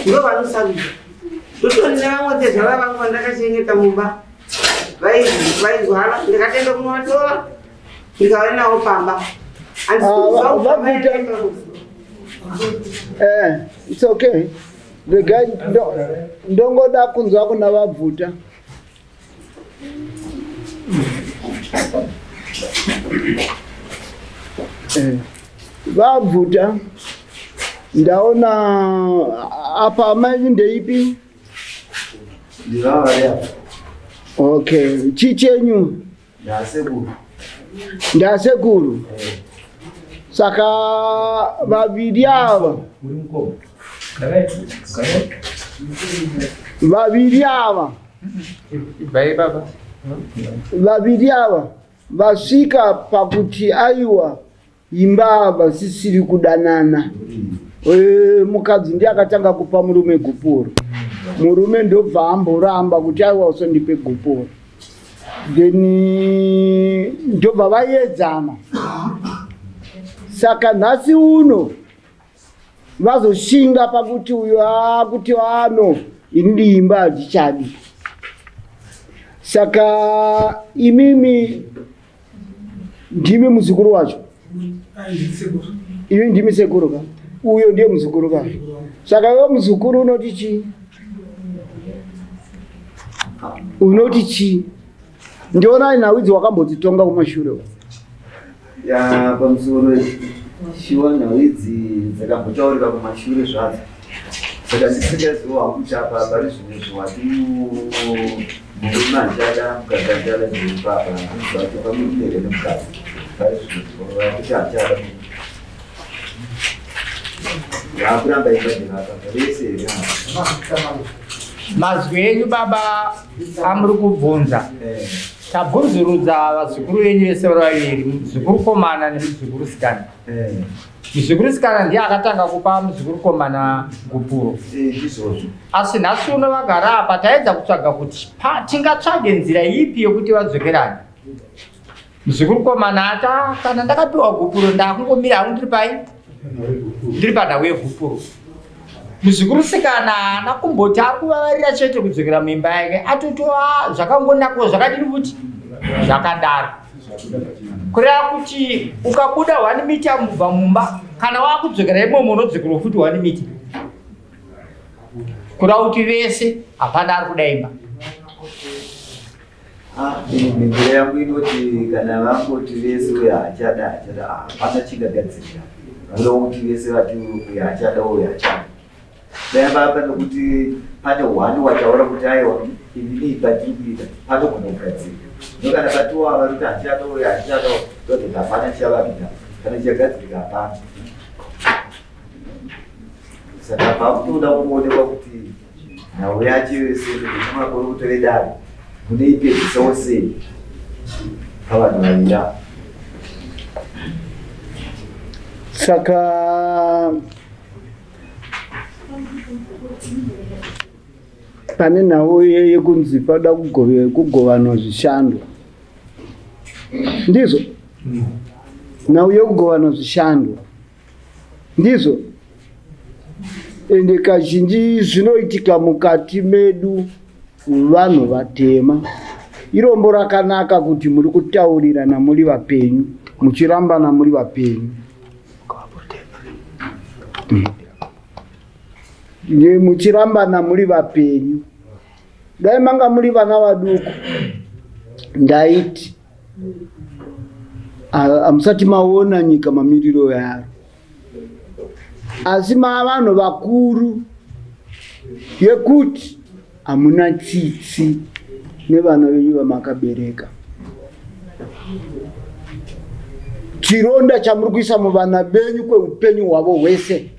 ndo vanosarudza. Ndotori nevamwe tezvara vangu vandakachengeta mumba vairwara, ndikatenda kunovatora ndikauya navo pamba. Eh, it's okay. Regai ndongoda kunzwa kuna vabvuta. Eh, vabvuta ndaona apa amai ndeipi? Okay, chii chenyu? Ndasekuru. Ndasekuru. Eh. Saka vaviri ava vaviri ava vaviri ava vasvika pakuti aiwa imba vasisiri kudanana. E, mukadzi ndiye akatanga kupa murume gupuro, murume ndobva amboramba kuti aiwa usandipe gupuro, then ndobva vaiedzana. Saka nhasi uno vazoshinga pakuti uyo akuti ano ini imba hadzichadi. Saka imimi ndimi muzukuru wacho, imi ndimi sekuru ka, uyo ndiye muzukuru ka. Saka iwe muzukuru unoti chii? Unoti chii? Ndiona nhau idzi wakambodzitonga kumashure uko. Ya pamusoro shuwa nhau idzi dzakambotaurika kumashure zvadzo. Saka ndisingaziwa hangu kuti apa pari zvimwe zviwati murume achada mukadzi achada zviri papa handiziva kuti pamurume here nemukadzi pari zvimwe zvakuti achada vakuramba imba ndevapa vese here Mazwi enyu baba amuri kubvunza eh. Tabvunzurudza vazukuru venyu vese vari vaviri, muzukuru komana nemuzukuru sikana. Eh. Muzukuru sikana ndiye akatanga kupa muzukuru komana gupuro. Eh, ndizvozvo. Asi nhasi uno vagara apa taedza kutsvaga kuti tingatsvage nzira ipi yokuti vadzokerane. Muzukuru komana ata kana ndakapiwa gupuro ndakungomira hangu ndiri pai? Ndiri panhau yegupuro. Muzukurusikana haana kumboti ari kuvavarira chete kudzokera muimba yake, atotova zvakangonakawo zvakadini futi zvakadaro. Kureva kuti ukabuda 1 mita mubva mumba, kana wakudzokera imomo unodzokera futi 1 mita. Kureva kuti vese hapana ari kuda imba. Ah, mhinduro yangu inoti kana vangoti vese uyo haachada haachada, hapana chingagadzirira. Vanoda kuti vese vati uyo haachada uyo haachada. Dai vapa nekuti pane one wataura kuti aiwa inini patiri kuita panogona kugadzirika. No kana patiwa vari kuti haachada uyo haachada, ndozoti hapana chichavabida kana chichagadzirika hapana. Saka pakutoda kuonekwa kuti nhau yacho yose nekuti makorokota vedare munoipedzisawo sei pavanhu vaviri ava. Saka pane nhau yekunzi pada kugovanwa zvishando, ndizvo? Nhau yekugovanwa zvishando ndizvo, ende kazhinji zvinoitika mukati medu vanhu vatema. Irombo rakanaka kuti muri kutaurirana muri vapenyu, muchirambana muri vapenyu, muchirambana muri vapenyu. Dai manga muri vana vaduku, ndaiti hamusati maona nyika mamiriro yaro, asi mavanhu vakuru yekuti hamuna tsitsi nevana venyu vamakabereka. Chironda chamuri kuisa muvana venyu kweupenyu hwavo hwese.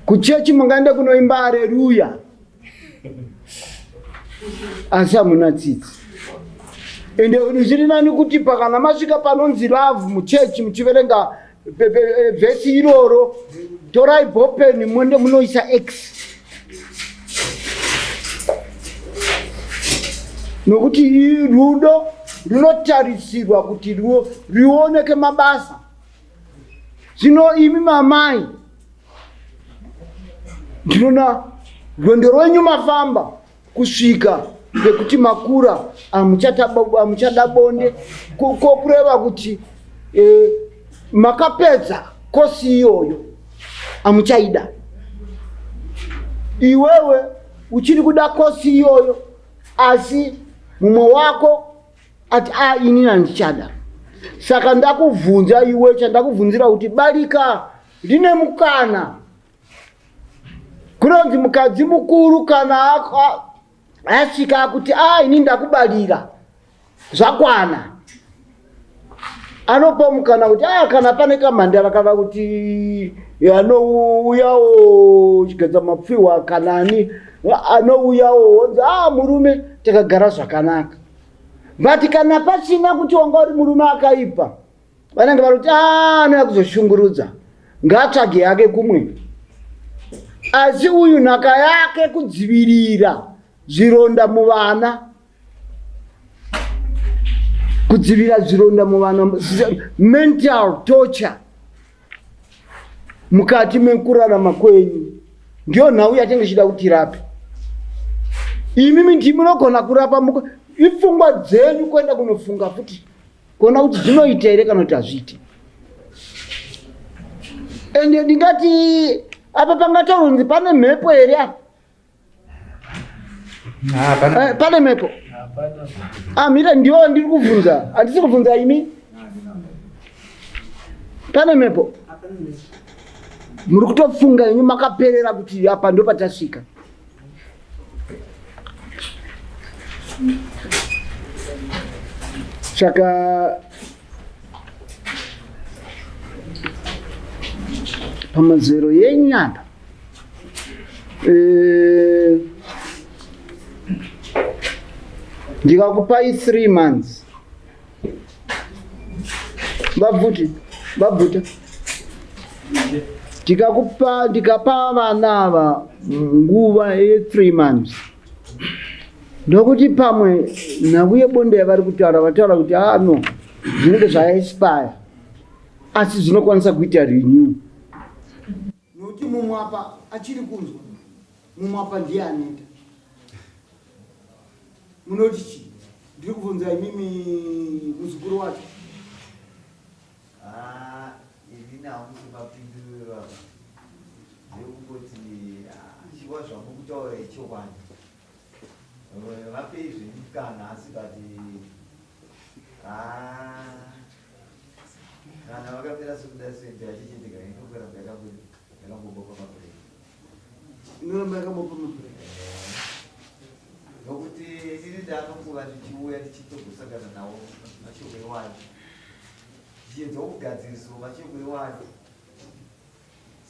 Kuchechi mungaenda kunoimba areruya, asi hamuna tsitsi. Ende zviri nani kuti pakana masvika panonzi love muchechi, muchiverenga vhesi iroro, torai bhopeni muende munoisa x, nokuti rudo runotarisirwa kuti rioneke mabasa. Zvino imi mamai, ndinoona rwendo rwenyu mafamba kusvika pekuti makura, hamuchada bonde, ko kureva kuti makapedza kosi iyoyo, hamuchaida. Iwewe uchiri kuda kosi iyoyo, asi mumwe wako ati a inini handichada. Saka ndakubvunza iwe, chandakubvunzira kuti barika rine mukana kunonzi mukadzi mukuru kana asvika akuti a ini ndakubarira zvakwana, anopa mukana kuti a kana pane kamhandara kana kuti anouyawo chigadza mapfihwa kana ani anouyawo, wonzi a murume takagara zvakanaka. But kana pasina kuti wanga uri murume akaipa, vanenge vari kuti anouya kuzoshungurudza, ngaatsvage yake kumwe. Asi uyu nhaka yake kudzivirira zvironda muvana, kudzivirira zvironda muvana, mental torture mukati mekurarama kwenyu. Ndiyo nhau yatinge tichida kuti tirape. Imimi ndimi munogona kurapa ipfungwa dzenyu, kuenda kunofunga futi kuona kuti zvinoita here kana kuti hazviiti. Ende ndingati apa pangataurunzi pane mhepo here apa? Pane mhepo? Mira, ndiyo ndiri kubvunza, handisi kubvunza imi. Pane mhepo? Muri kutofunga inyu makaperera kuti apa ndo patasvika. Saka pamazero yenyu apa, ndikakupai 3 months, vabvuti vabvuta, ndikakupa, ndikapa vana ava nguva ye3 months, ndokuti pamwe nhau yebonde yavari kutaura, vataura kuti ah no, zvinenge zvaexpire, asi zvinokwanisa kuita renew, nokuti mumwe Mumwe apa achiri kunzwa, mumwe apa ndiye aneta. Munoti chii? Ndiri kubvunza imimi muzukuru wacho. Ah, inini hamusi mapinduriro apa. Ndekungoti ah, chiwa zvamukutaura ichokwadi. Vapei zvenyu mukana asi but ah, kana vakamira sekuda sente yachichiitika inokuramba yakambobopa mabhureki. Inoramba yakabopa mabhureki. Nokuti inini ndanonguva ndichiuya ndichitogosangana nawo mashoko iwayo. Ndichiedza kugadzirisawo mashoko iwayo.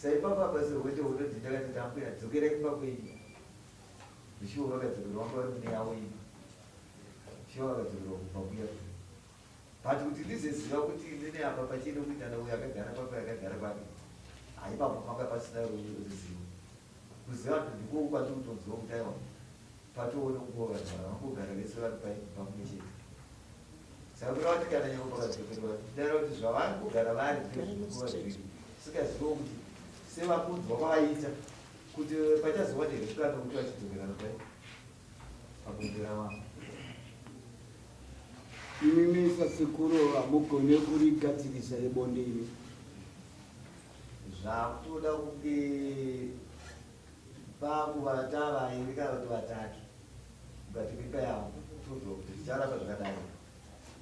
Saipapa apa sehwende hunoti ndakati ndambuya dzokerai kumba kwenyu. Zvishuwo vakadzokerwa vanga vari mune yavo imba. Zvishuwo vakadzokerwa kumba kuya. But kuti ndizoziva kuti inini apa pachine kuitana uyo akagara papa akagara papi. Haipapo panga pasina ruzivo. Kuziva kuti ndiko kwandiri kutonzwa kuti aiwa patoona nguva vanhu ava vangogara vese vari pamwe chete. Saka kureva kuti kana nyangwe pakadzokerwa ndara kuti zvavari kugara vari ndezvinguva zviri. Singaziviwo kuti sevakunzwa kwavaita kuti pachazova here mukana wekuti vachidzokerana pai pabonde ravavo. Imimi sasekuru hamugone kurigadzirisa rebonde imi. Zvakutoda kunge pakuvata vairi kana kuti vatatu mukati memba yavo tonzwa kuti zvicharamba zvakadai.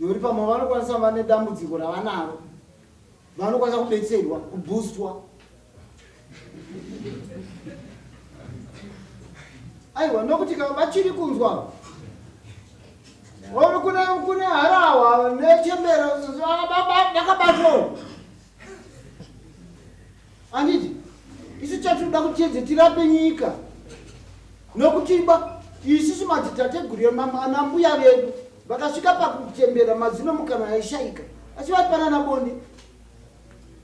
Nekuti pamwe vanokwanisa vane dambudziko ravanaro vanokwanisa kubetserwa kubhustwa aiwa nokuti ka vachiri kunzwa or kune kune harahwa nechembere vakabatwawo handiti isu chatinoda kuti tirape nyika nokutiba isusu madzitateguru ana mbuya vedu vakasvika pakuchembera mazino mukanwa yaishaika asi vaipanana bonde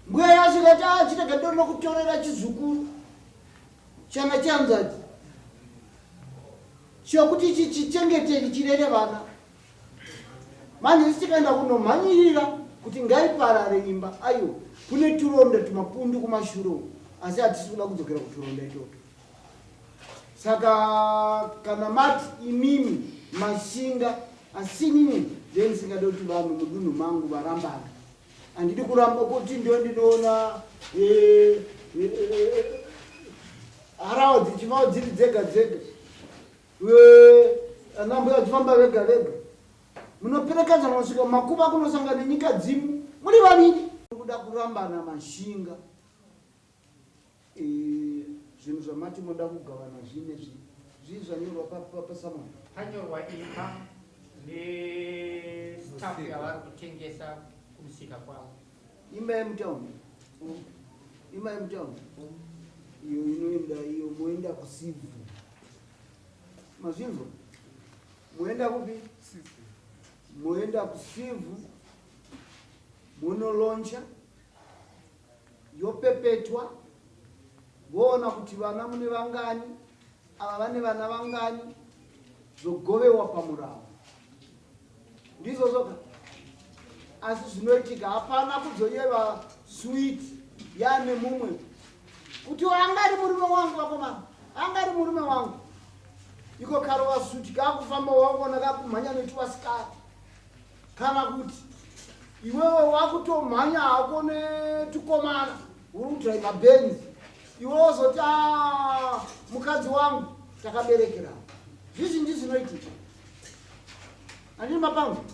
mbuya yasvika ti ah, chirega ndonokutorera chizukuru chana chehanzvadzi chokuti chichengeteki chirere vana manje isi tikaenda kunomhanyirira kuti ngaiparare imba aiwa kune turonda tumapundu kumashure uku asi hatisi kuda kudzokera kuturonda itoto saka kana mati imimi mashinga asinini then singade kuti vanhu mudunhu mangu varambana handidi kuramba kuti ndio ndinoona eh, eh, eh, harawa dzichivawo dziri dzega dzega ana mbuya vachifamba vega vega munoperekedzana kusvika makuva kunosangana nenyika dzimu muri vaviri kuda kurambana mashinga zvinhu zvamati moda kugavana zvine zvi zvii zvanyorwa pasamani panyorwa imba nestaff yavari kutengesa kumusika kwavo imba yemutown imba yemutown iyo inoenda iyo moenda kusivhu mazvinzwa moenda kupi moenda kusivhu monoloncha yopepetwa voona kuti vana mune vangani ava vane vana vangani zvogovewa pamurawo ndizvo zvoga asi zvinoitika hapana kuzoyeva sweet yane mumwe kuti anga ari murume wangu vakomana anga ari murume wangu iko karova suti kakufamba wakuona kakumhanya netuvasikari kana kuti iwewe wakutomhanya hako netukomana uri kudhiraivha benzi iwe wozoti ah, mukadzi wangu takaberekera zvizhinji zvinoitika handini mapango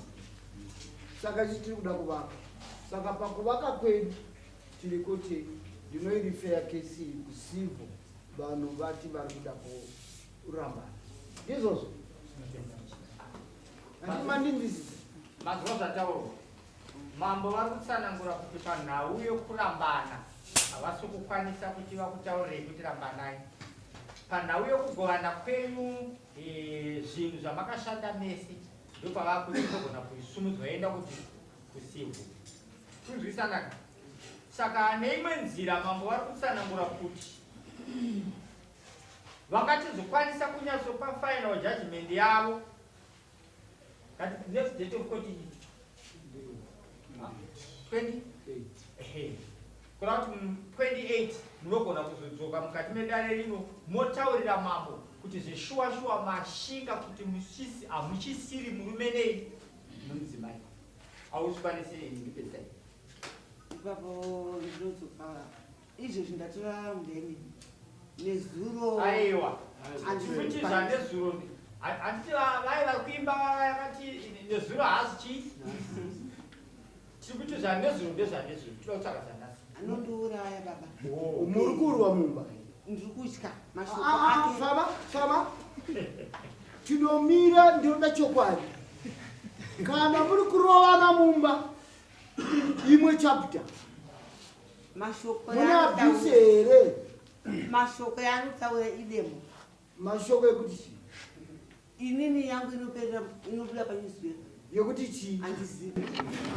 saka isu tiri kuda kuvaka saka pakuvaka kwedu tiri kuti ndinoirifeya kesi kusivo vanhu vati vari kuda kurambana ndizvozvo Mazuva zvataurwa, mambo vari kutsanangura kuti panhau yokurambana havasi kukwanisa kuti vakutaurei kuti rambanai. Panhau yokugovana kwenyu eh, zvinhu zvamakashanda mese ndopavakuti inogona kuisumudzwa yoenda kuti kusivhu. Kunzwisanaka. Saka neimwe nzira mambo vari kutsanangura kuti Vangachizokwanisa kunyatsopa final judgment yavo. Kati next date of court iyi. 28. Kureva kuti 28. Munogona kuzodzoka mukati medare rino motaurira mambo kuti zveshuwa shuwa mashinga kuti musisi hamuchisiri murume nei nomudzimai. Hauzvikwanisi ndipedzai. Ipapo ndinodzoka izvezvi ndatora mudeni nezuro. Aiwa. Handiti zvanezuro handiti vai vari kuimba vakati nezuro haasi chii? Tiri kuti zvanezuro ndezvanezuro tinoda kutsvaga zvanhasi. Anondiuraya baba. Oh. Muri kurwa mumba. Ndiri kutya mashoko ah, ah, ake. Famba, famba. Tinomira ndinoda chokwadi. Kana muri kurovana mumba imwe chapter. Mashoko Mune abuse here? Mashoko yaanotaura idemo. Mashoko ekuti chii? Inini yangu inoperera inobuda panewspaper. Yekuti chii? Handizivi.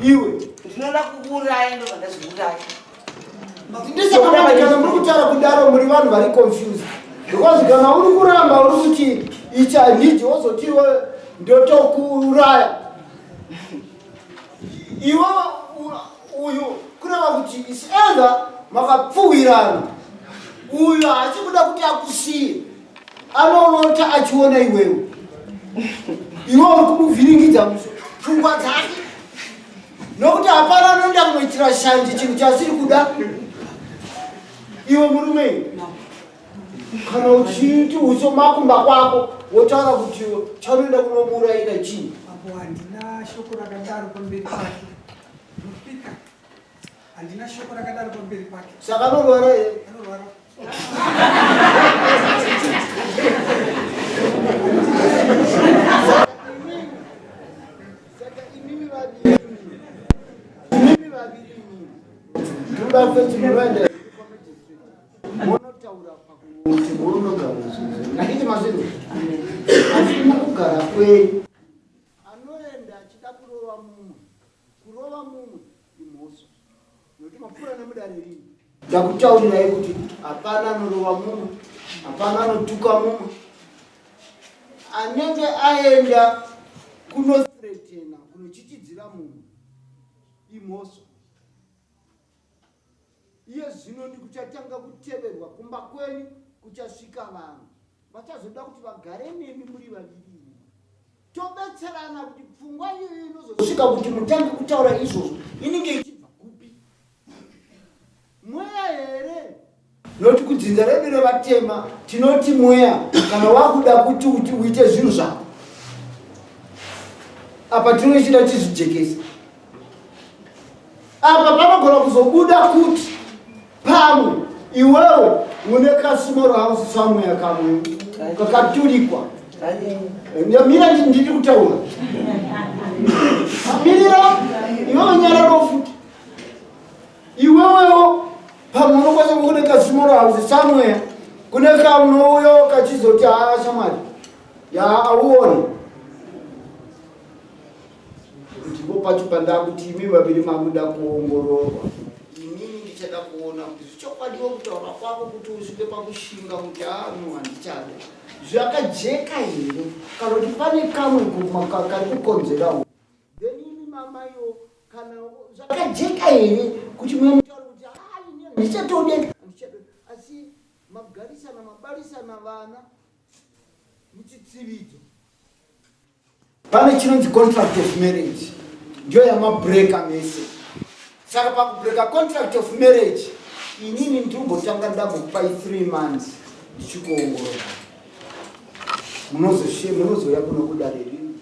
Iwe. Ndinoda kukuuraya ndobva ndazviuraya. Ndisaka kana muri kutaura kudaro muri vanhu vari confused. Because kana uri kuramba uri kuti ichi handidi wozoti iwe ndotokuuraya. Iwe uyu kureva kuti is either makapfuwirana uyu haasi kuda kuti akusiye anorota achiona iwewe iwe uri kumuvhiringidza pfungwa dzake nokuti hapana anoenda kunoitira shanje chinhu chasiri kuda iwe murume kana uchiti uso makumba kwako wotaura kuti chaunoenda kunomuurayira chii apo handina shoko rakadaro pamberi pake ndopika Handina shoko rakadaro pamberi pake. Saka anorwara here? Anorwara. Saka imimi vaviri imimi vaviri imimi ndinoda fesi munoenda monotaura pakuti munogara handiti mazvinhu asi mukugara kwenyu anoenda achida kurova mumwe Kurova mumwe imhosva nokuti mapfuura nemudare rini. Ndakutaurirai kuti hapana anorova mumwe, hapana anotuka mumwe. Anenge aenda kunothreatena, kunochichidzira mumwe imhosva. Iye zvino ndikuchatanga kuteverwa kumba kwenyu kuchasvika vanhu vachazoda kuti vagare nemi muri vaviri imi tobetserana kuti pfungwa iyoyo inozosvika kuti mutange kutaura izvozvo inenge ichibva kupi mweya here nokuti kudzinza redu revatema tinoti mweya kana wakuda kuti uti uite zvinhu zvako apa tinochida tizvijekese apa panogona kuzobuda kuti pamwe iwewe une kasmall house somewhere kamwe kakaturikwa mira ndiri kutaura mirira iwewe nyararo futi iwewewo pamwe unokwanisa kune kasmall house somewhere kune kamnouyo kachizoti haa shamwari ya auone Ndipo pacho pandakuti imi vaviri makuda kuongororwa. Inini ndichada kuona kuti zvichokwadiwo kutaura kwako kuti usvike pakushinga kuti haa no handichada. Zvakajeka here kana kuti pane kamwe kari kukonzerawo. Then imi mamaiwo kana zvakajeka here kuti mutaura kuti haa ini handichatode handichadode asi magarisana mabarisana vana muchitsividzo. Pane chinonzi contract of marriage ndiyo yamabreka mese. Saka pakubreka contract of marriage inini ndinombotanga ndambokupai 3 months ndichikuongorora. Munozouya kuno kudare rino.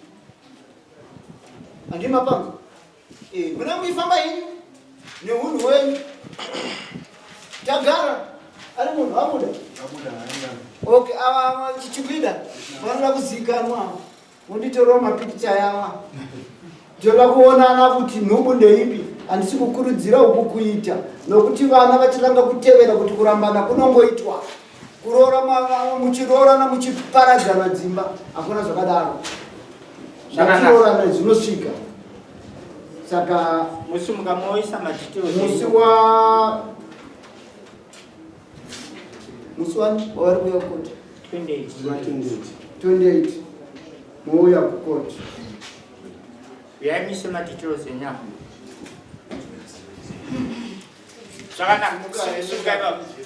Handii mapanga? Eh, muna muifamba henyu nehunhu hwenyu. Tagara ari munhu abuda. Okay, ava chichikuida vanoda kuzikanwa. Unditorwa mapikicha yawa. Toda kuonana kuti nhubu ndeipi. Handisi kukurudzira uku kuita nokuti vana vachatanga kutevera kuti kurambana kunongoitwa. Kuroora muchiroorana muchiparadzana dzimba hakuna zvakadaro. Zvatiroorana zvinosvika. Saka musi mukamoisa madetails musi wa musi wani wavari kuuya kukoti 28 28 mouya kukoti uyai muise madetails enyama zvakanaka simukai baba.